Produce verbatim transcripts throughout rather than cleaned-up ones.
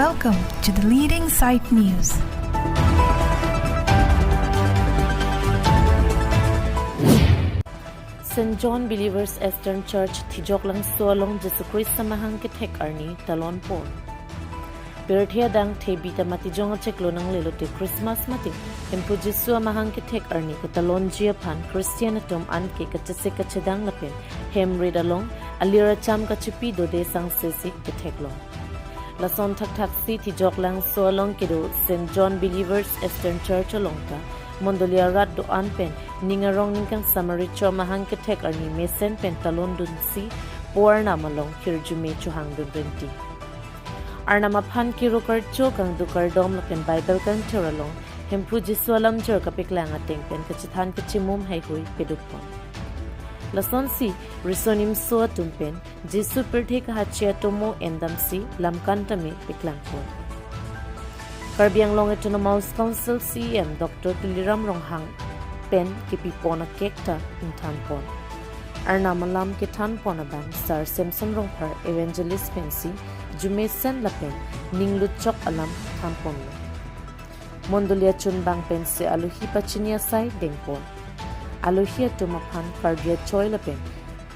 Welcome to the leading site news. Saint John Believers Eastern Church Thijok Langso along Jisu Christ amahang kethek arni talon pon. Pirthe adang thebi ta matijong achiklo nangle lote Christmas mate Hemphu Jisu amahang kethek arni katalonji aphan Christian atum anke kachesik kachedang lapen hem rit along alir acham kachipi dode sangse si kethek long. Lason thakthak si Thijok Langso along kedo Saint John Believers Eastern Church along ta mondoli arat do-an pen ning arong ningkangsam arecho amahang kethek arni mesen pen talon dunsi po Arnam along hirjume chohang dun rinti. Arnam aphan kiro karcho kangduk kardom lapen Bible kangthir along Hemphu Jisu alamjor kapeklang ateng pen kachethan kachimum haihui peduk pon. Lasonsi riso nimso atum pen Jisu pirthe kahache atomo endamsi lamkan tame peklang pon. Karbi Anglong Autonomous Council C E M Doctor Tuliram Ronghang pen kipi pon akek ta ingthan pon. Arnam alam kethan pon abang Sar Samson Rongphar Evangelist pensi jumesen lapen ningluchok alam than ponlo. Mondoli achunbang pensi alohi pachini asai dengpon. Alohi atum aphan kardi achoi lapen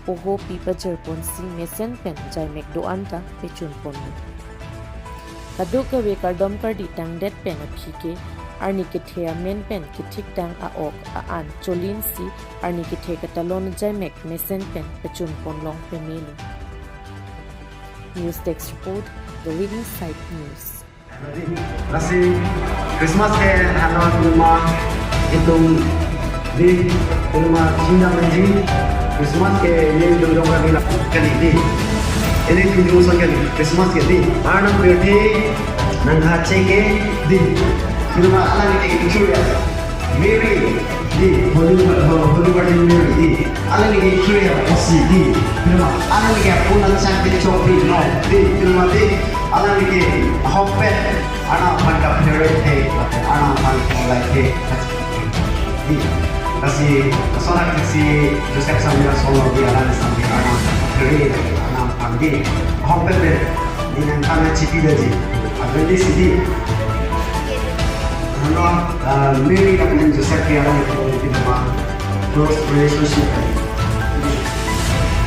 poho pi pajir ponsi mesen pen jaimek do-an ta pechun ponlo. Kadokave kardom kardi tangdet pen aphi ke arni kethe amen pen kethik tang a-ok a-an cholinsi arni kethe katalon jaimek mesen pen pechun ponlong pemelo. News Desk Report, The Leading Site News. Lasi Christmas ke hano pima itum di pima chinda menji Christmas ke ye jong jong kami lakukan ini. Ini tunjuk son kali Christmas ke di. Arnam pirthe nangkahache ke di. Pima alang ke itu ya. Mary di, Holy, Holy Virgin Mary di. Alang ke kiri ya pasti di. Pima alang ke punan sang di chopi no di. Pima di alang ke hope. Arnam aphan kaphere the, Arnam aphan polai the. Di, lasi sonak si Joseph Samira solo di alang sambil Arnam kaphere, Arnam aphan di. Hope pe di nangphan chipi daji. Adventist di. Hano, ah, Mary lapen Joseph ke alang itu pinama close relationship.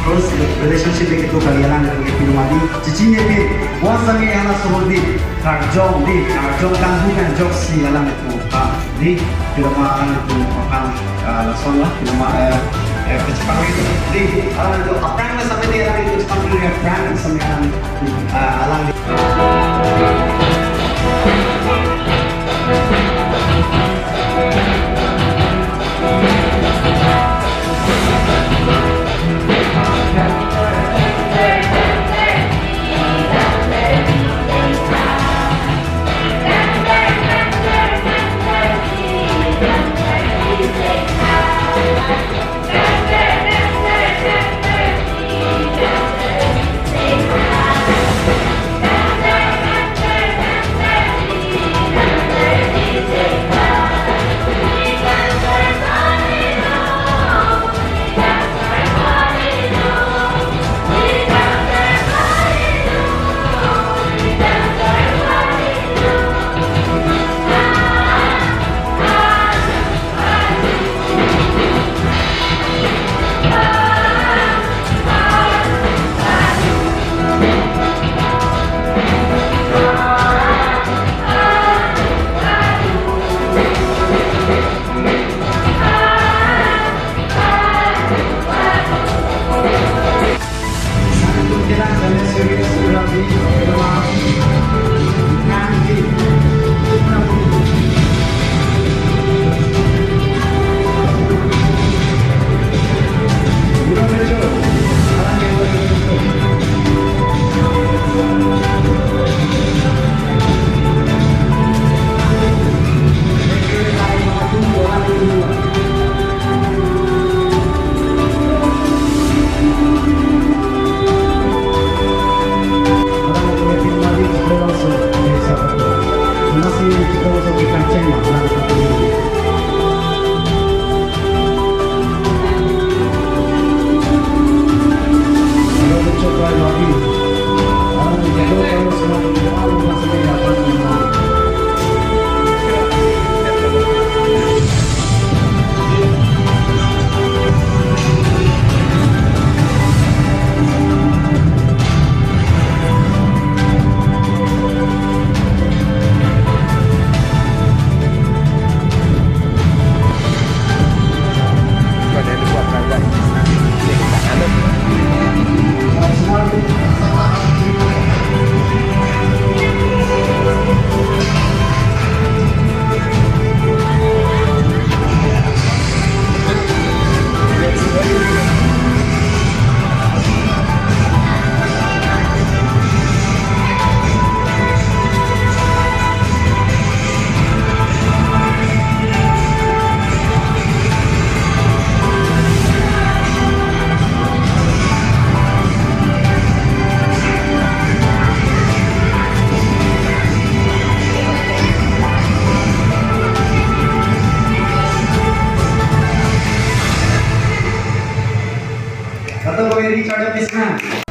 Close relationship itu kali alang itu pinama di. Cici ne di, wan sami alang sohor di, karjong di, karjong kanghu kangjoksi alang itu. Ah, di, pinama alang itu makan, ah, lason lah, pinama, eh, eh, kecipang itu. Di, alang itu, aphrang na sami di alang itu, kecipang itu, aphrang na sami alang itu, ah, alang di. Kardom Krishna.